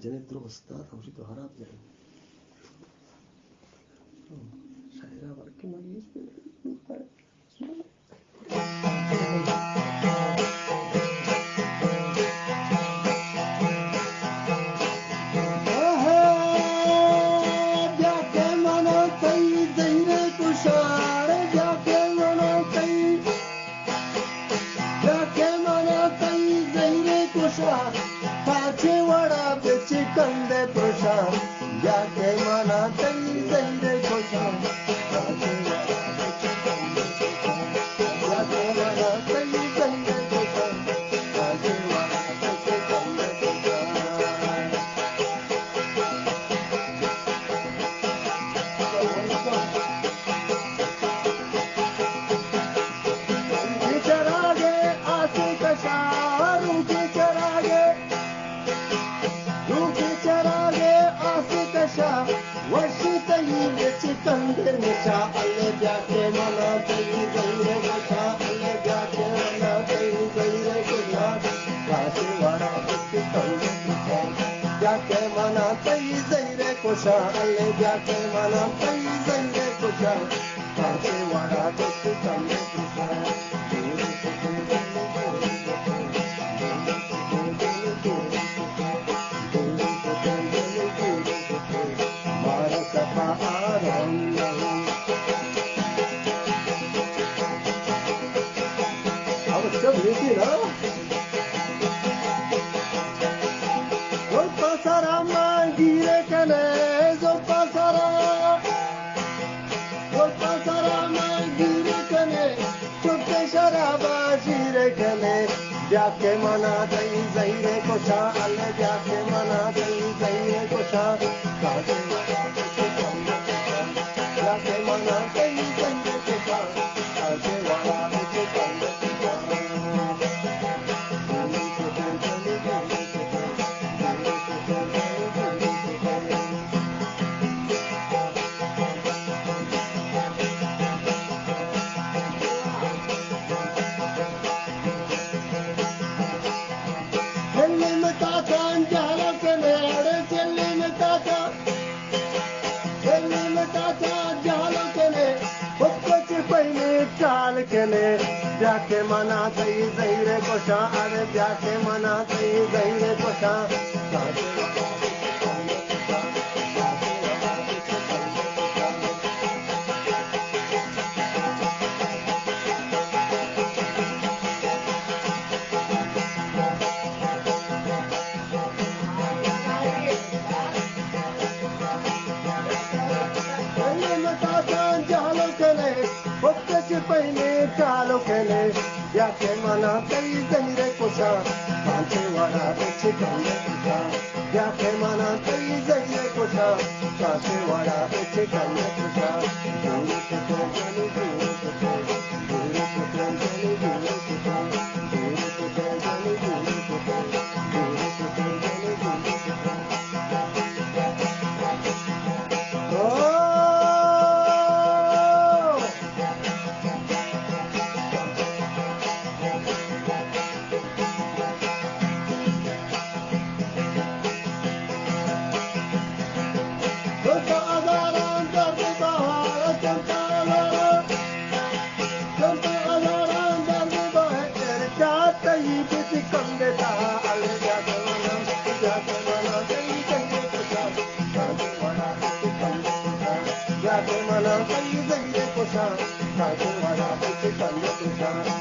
جنیں درو استاد ہمشی تو حراب جنیں۔ شاعرہ بلکہ مگیش بیا کہ منا تئی زہیریں کشا، تاچے وڑا بچکندے پرشا۔ بیا کہ منا تئی زہیریں کشا، تاچے وڑا بچکندے پرشا۔ بیا کہ منا تئی زہیریں کشا، تاچے وڑا بچکندے پرشا۔ روکی چراگے آسے کشا، روکی چراگے، روکی چراگے آسے کشا، وشی تئی وچ کندے نشا، اللہ بیا کہ منا تئی زہیریں کشا، اللہ بیا کہ منا تئی زہیریں کشا، تاچے وڑا بچکندے پرشا۔ بیا کہ منا تئی زہیریں کشا، اللہ بیا کہ منا تئی زہیریں کشا، تاچے وڑا بچکندے پرشا۔ مارا سپا آرام نہ۔ اب سب لیتے نا۔ زلفاں سرا ماں گیرے کنے، زلفاں سرا، زلفاں سرا ماں گیرے کنے، چٹے شرابا شیرے کنے۔ بیا کہ منا تئی زہیریں کشا، اللہ بیا کہ منا تئی زہیریں کشا، تاچے وڑا بچکندے پرشا۔ بیا کہ منا تئی زہیریں کشا، تاچے وڑا بچکندے پرشا۔ چلیم تاکان جہلو کنے، اڑے چلیم تاکان، چلیم تاکان جہلو کنے، حب چہ پیمیں ٹال کنے۔ بیا کہ منا تئی زہیریں کشا، اڑے بیا کہ منا تئی زہیریں کشا۔ چلیم تاکان جہلو کنے، حب چہ پیمیں ٹالو کنے۔ بیا کہ منا تئی زہیریں کشا، تاچے وڑا بچکندے پرشا۔ بیا کہ منا تئی زہیریں کشا، تاچے وڑا بچکندے پرشا۔